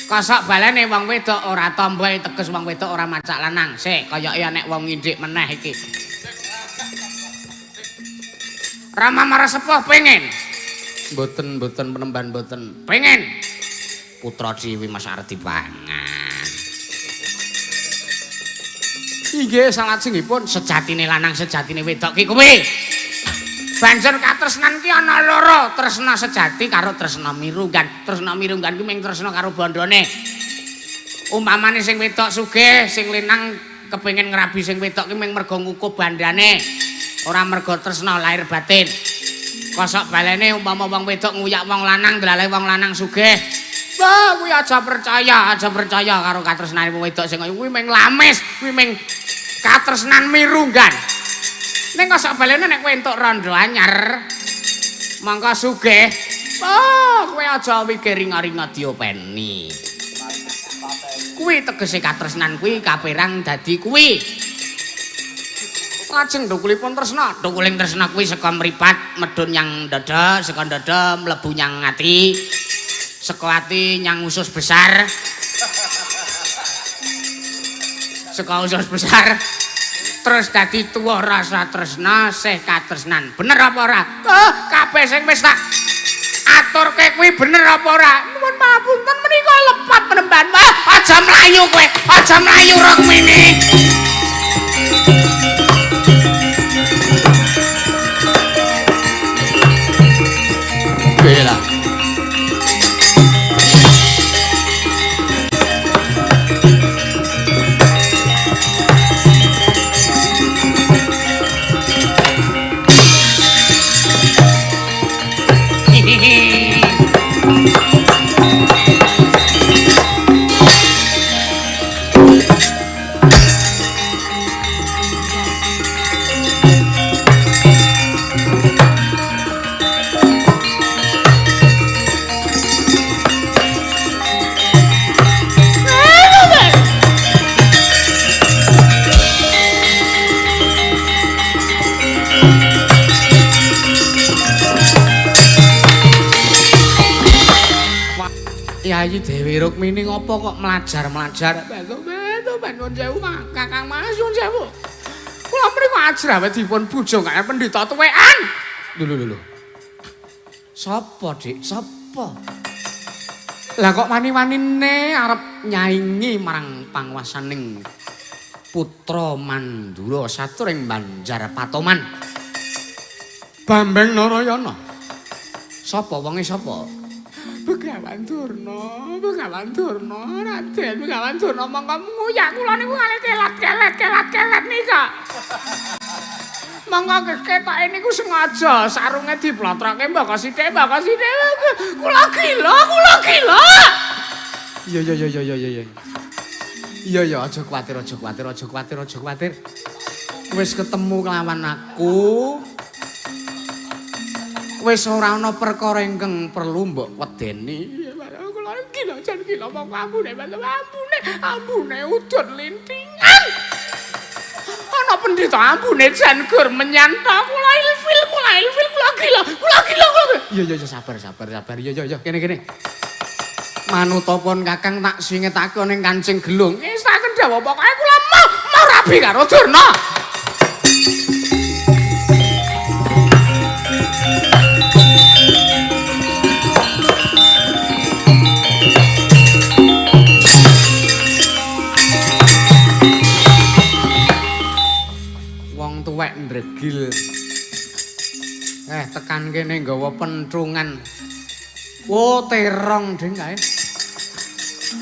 Kosok balene wong wedok ora tomboy, teges wong wedok ora macak lanang. Sik kayake nek wong ngindik meneh iki. Rama Marasepuh pengen.
Mboten, mboten penemban mboten.
Pengen. Putra Dewi Mas arep dipangan.
Inggih salajengipun
sejatine lanang sejatine wedok ki kuwi. Banjur katresnan ki ana loro, tresna sejati karo tresna mirunggan. Tresna mirunggan ki mung tresna karo bondone. Umpamane sing wedok sugih, sing lanang kepengin ngrabi sing wedok ki mung mergo ngukup bandane. Ora mergo tresna lahir batin. Kosok balene umpama wong wedok nguyak wong lanang, dlaleh wong lanang sugih. Wah, kuwi aja percaya karo katresnane wong wedok sing kaya kuwi mung lamis, kuwi mung katresnan mirunggan. Ning kosok balene nek kowe entuk rondo anyar, mangka sugih. Oh, kowe aja mikir ringa-ringa diopeni. Kuwi tegese katresnan kuwi kaperang dadi kuwi. Lajeng dukulipun tresna, dukuling tresna kuwi saka mripat medhun nyang dada, saka dada mlebu nyang ati. Saka ati nyang usus besar. Saka usus besar terus dadi tuwa rasa tresna sih katresnan. Bener apa ora? Oh, kabeh sing wis tak aturke kuwi bener apa ora? Nuwun pangapunten menika lepat penemban. Wah, aja mlayu kowe, aja mlayu Rukmini.
Bela. Yayi Dewi Rukmini ngopo kok mlajar-mlajar? Bantu nyuwun sewu Kakang Mas, nyuwun sewu. Kula mriku ajrawe dipun bujung kaya pendhita tuwekan. Lho lho lho. Sapa, Dik? Sapa? Lah kok wani-wanine arep nyaingi marang panguwasaning putra Mandura saturing Banjar Patoman. Bambang Narayana. Sapa wonge sapa? Begawan Durna, Begawan Durna, Raden Begawan Durna mongko nguyak kula niku kalih kelat-kelet nika. Mongko ketoke niku sengaja sarunge diplotroke mbaka sithik, mbaka sithik. Kula gila, kula gila. Iya iya iya iya iya. Iya iya aja kuwatir, aja kuwatir, aja kuwatir, aja kuwatir. Wis ketemu kelawan aku. Wis ora ana perkara ingkang perlu mbok wedeni. Kula gila jan gila mongko ambune, ambune, ambune udut lintingan. Ana pendhita ambune jan gur menyanta kula ilfil, kula ilfil, kula gila, kula gila, kula. Iya iya iya sabar sabar sabar. Iya iya iya kene kene. Manutapun Kakang tak singetake ning kancing gelung. Wis tak kendhawa pokoke kula mau rabi karo Durna. Tuwek ndregil. Tekan kene nggawa pentrungan. Oh, terong ding kae.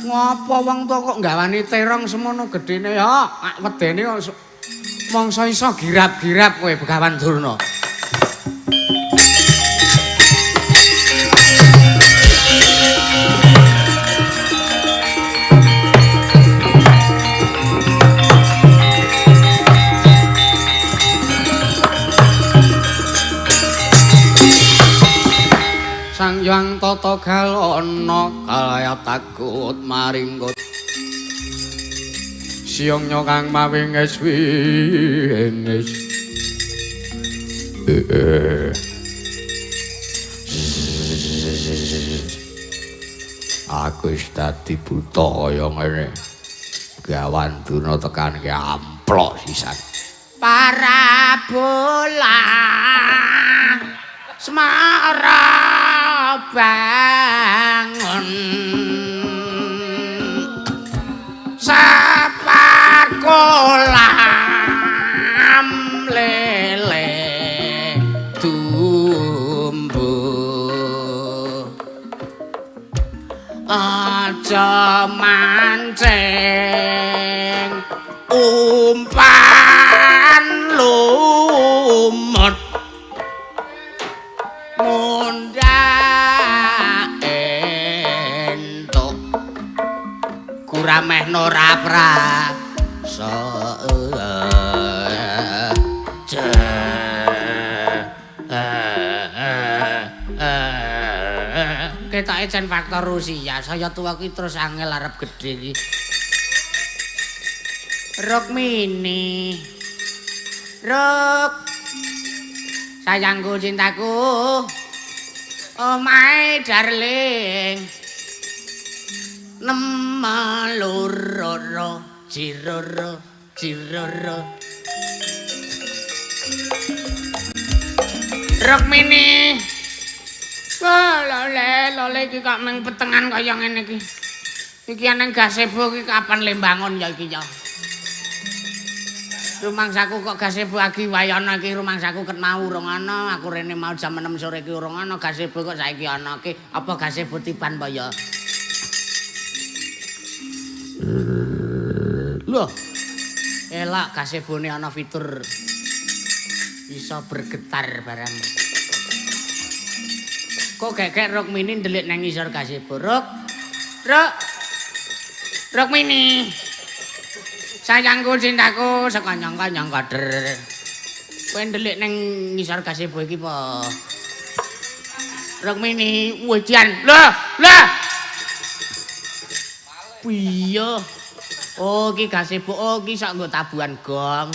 Ngopo wong tuwa kok nggawani terong semono gedene ya? Ak wedene kok mongso iso girap-girap kowe Begawan Durna. Sang Hyang Tata Galana
kalaya takut maringkut
siangnya kang mawinges wingis.
Aku wis dadi buta kaya ngene. Gawan Durna tekan ki amplok sisan.
Parabola Semara bangun Sepat kolam lele tumbuh aja mancing umpan lumut mundhak entuk kuramehno ora prasa. Ketoke jan faktor usia, saya tuwa ki terus angel arep gedhe iki. Rukmini. Ruk. Sayangku cintaku. Oh my darling. Nemaluroro jiroro jiroro. Rukmini. Wah, lole, lole iki kok meng petengan kaya ngene iki. Iki aneng gazebo iki kapan le mbangun ya iki ya. Rumangsaku kok gazebo agi wayana iki rumangsaku ket mau urung ana, aku rene mau jam 6 sore iki urung ana gazebo kok saiki ana iki. Apa gazebo tiban apa ya? Loh. Elak gazebone ana fitur bisa bergetar barang. Kok gekek Rukmini ndelik nang ngisor gazebo. Ruk. Ruk. Rukmini. Sayangku cintaku sekonyong-konyong kader. Kowe ndelik nang ngisor gazebo iki apa? Rukmini wejan. Lho, lho. Piye? Oh, iki gazebo. Oh, iki sak nggo tabuhan gong.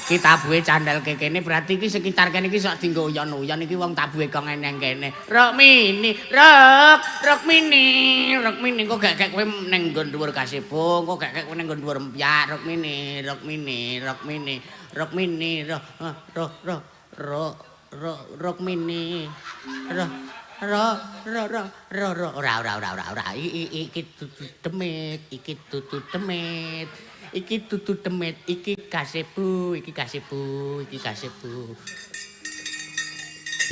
Iki tabuhe candel ke kene berarti iki sekitar kene iki sok dienggo uyon-uyon iki wong tabuhe kok eneng kene. Rukmini, Ruk, Rukmini, Rukmini kok gek-gek kowe ning nggon dhuwur gazebo, kok gek-gek kowe ning nggon dhuwur empyak. Rukmini, Rukmini, Rukmini, Rukmini, Ruk, Ruk, Ruk, Ruk, Ruk, Rukmini. Ruk, Ruk, Ruk, Ruk, Ruk, Ruk, ora ora ora ora ora. Iki dudu demit, iki dudu demit. Iki dudu demit, iki gazebo, iki gazebo, iki gazebo.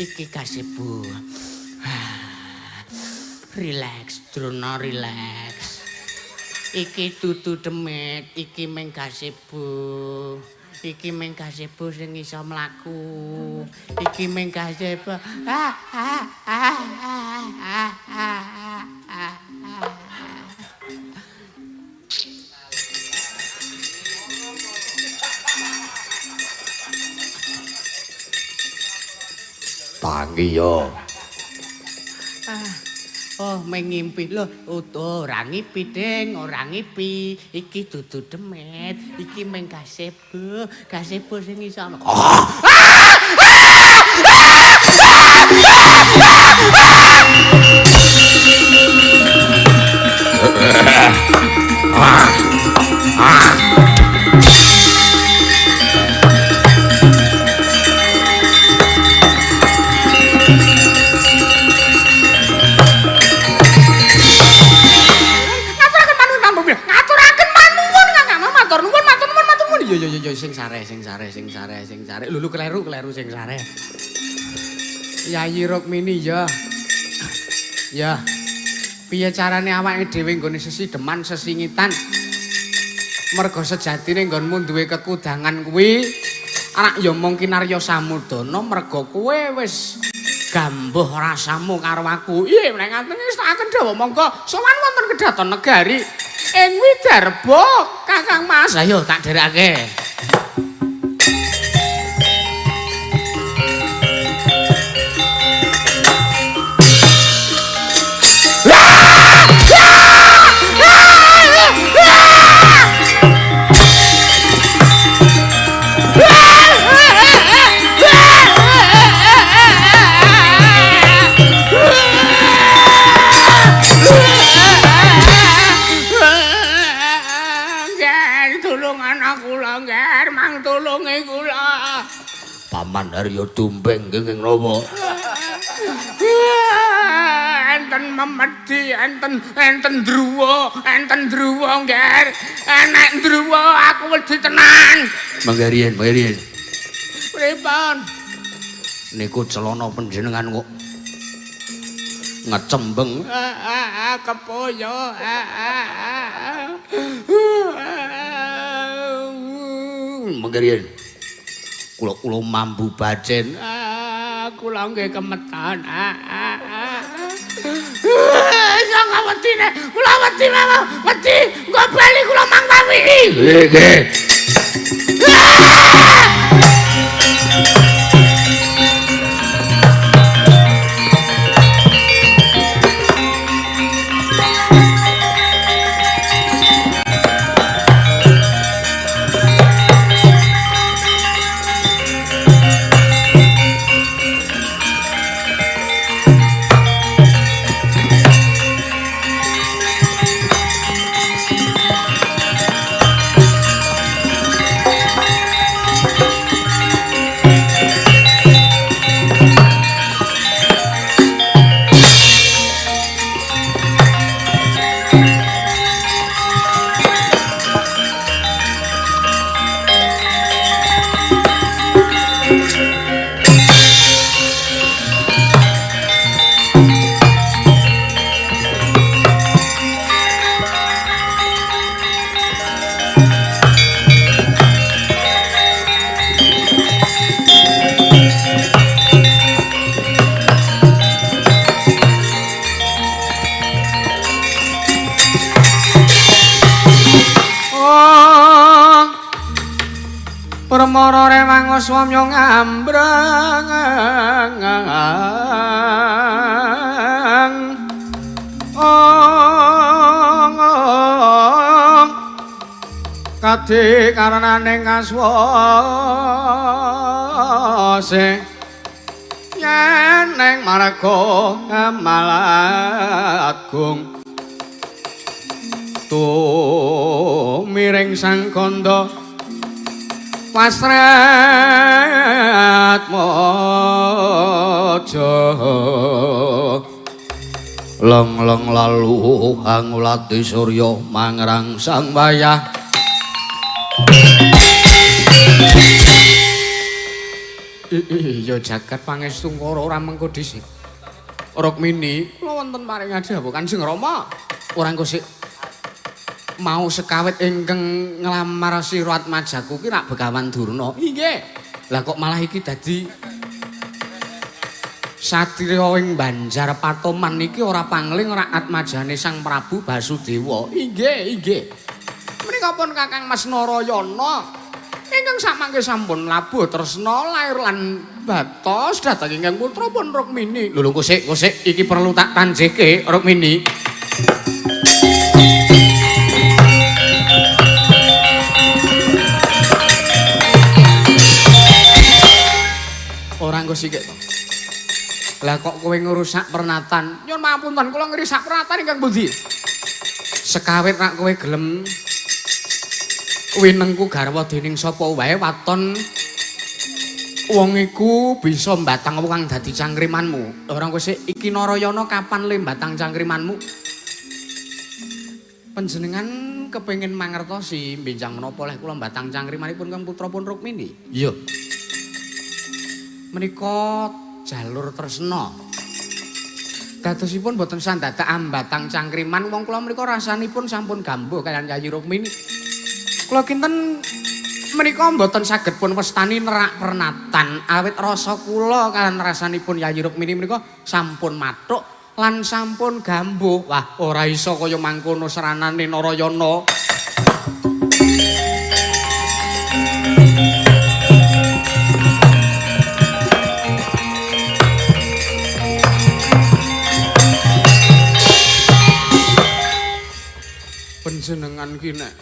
Iki gazebo. Relax, Drona, relax. Iki dudu demit, iki mung gazebo. Iki mung gazebo sing iso mlaku. Iki mung gazebo. Ah ah ah ah ah ah ah.
Tangi yo.
Ah, oh mengimpi lho, ora ngipi ding, ora ngipi. Iki dudu demit, iki mung gazebo, gazebo sing iso.
Yo yo yo sing sare sing sare sing sare sing sare. Lho kleru kleru sing sare. Yayi Rukmini ya. Ya. Piye carane awake dhewe nggone sesideman sesingitan? Merga sejatine nggonmu duwe kekudangan kuwi anak ya mung kinarya samudana merga kowe wis gambuh rasamu karo aku. Iya nek ngaten wis tak kendhawa monggo sowan wonten kedaton negari ing Widarba Kakang Mas.
Ayo tak dherekake. Paman Haryo Dumbeng kenging napa?
Enten memedi, enten enten druwa, enten druwa nggih. Enek druwa aku wedi tenan.
Mangga riyen, mangga riyen.
Pripun?
Niku celana panjenengan kok ngecembeng.
Kepoyo.
Mangga riyen. Kula-kula mambu bacin.
Kula nggih kemetan. Sangka wedine, kula wedi memang wedi. Engko bali kula mangkawi.
Nggih, nggih.
Permara rewang swamya ngambrang. Ong kadi karenane kaswase yen ning marga malagung tumiring sang kandha pasrat mojo.
Leng-leng lalu angulati surya mangrang sang wayah.
Iya jagat pangestu ngkara ora mengko dhisik. Rukmini, kula wonten paring dawuh Kanjeng Rama.
Ora engko sik mau sekawit ingkang nglamar sira Atmajaku ki rak Begawan Durna.
Inggih.
Lah kok malah iki dadi satriya ing Banjar Patoman iki ora pangling ora atmajane Sang Prabu Basudewa.
Inggih, inggih. Menika pun Kakang Mas Narayana ingkang samangke sampun labuh tresna lair lan batos dhateng ingkang putra pun Rukmini.
Lho lho kosik kosik iki perlu tak tanjeke Rukmini. Ora engko sikik to. Lah kok kowe ngrusak pernatan?
Nyuwun pangapunten, kula ngrusak pernatan ingkang pundi?
Sekawit rak kowe gelem winengku garwa dening sapa wae waton wong iku bisa mbatang apa kang dadi cangkrimanmu. Ora engko sik iki Narayana kapan le mbatang cangkrimanmu? Panjenengan kepengin mangertosi benjang menapa leh kula mbatang cangkrimanipun kang putra pun Rukmini? Iya. Menika jalur tresna. Dadosipun boten sandadak ambatang cangkriman wong kula menika rasanipun sampun gambuh kaliyan Yayi Rukmini. Kula kinten menika mboten saged pun wastani nerak pernatan awit rasa kula kaliyan rasanipun Yayi Rukmini menika sampun mathuk lan sampun gambuh. Wah, ora iso kaya mangkono seranane Narayana.
Panjenengan ki nek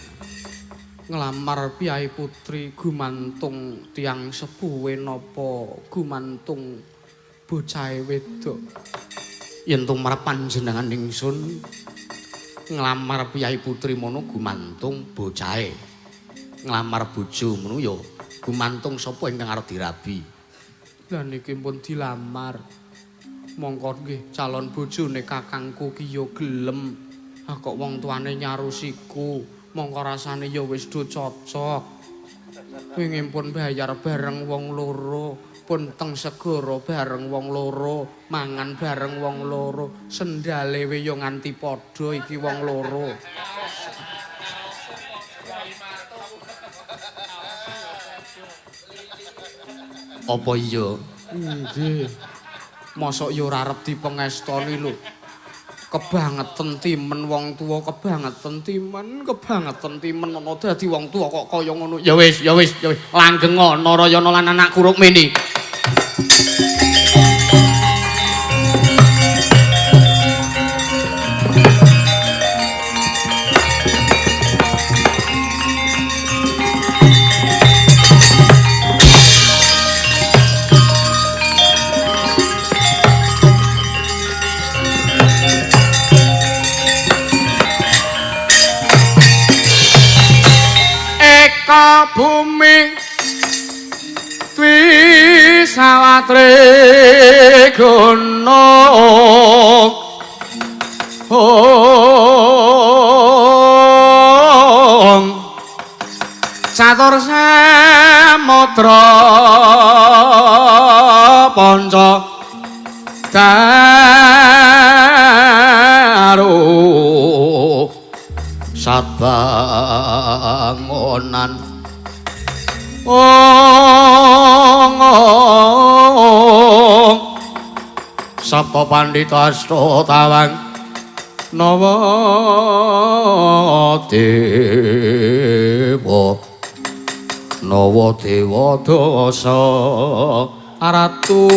nglamar piyai putri gumantung tiyang sepuhe napa gumantung bocahe wedok?
Yen tumrap panjenengan ingsun nglamar piyai putri mono gumantung bocahe. Nglamar bojo ngono ya gumantung sapa ingkang arep dirabi.
Lah niki pun dilamar. Mongko nggih calon bojone kakangku ki ya gelem. Ah kok wong tuane nyarusiku, mongko rasane ya wis do cocok. Wingi pun bayar bareng wong loro, pun teng segara bareng wong loro, mangan bareng wong loro, sendale we ya nganti padha iki wong loro.
Apa iya?
Nggih. Mosok ya ora arep dipengestoni lho. Kebangeten timen wong tuwa, kebangeten timen, kebangeten timen ana dadi wong tuwa kok kaya ngono.
Ya wis, ya wis, ya wis. Langgeng Narayana lan anakku Rukmini.
Eka bumi dwi sawatri gunung ong catur samudra panca daru
sabangonan
ong ong
sapa pandhita asta tawang
nawa
dewa nawa dewa dasa
ratu.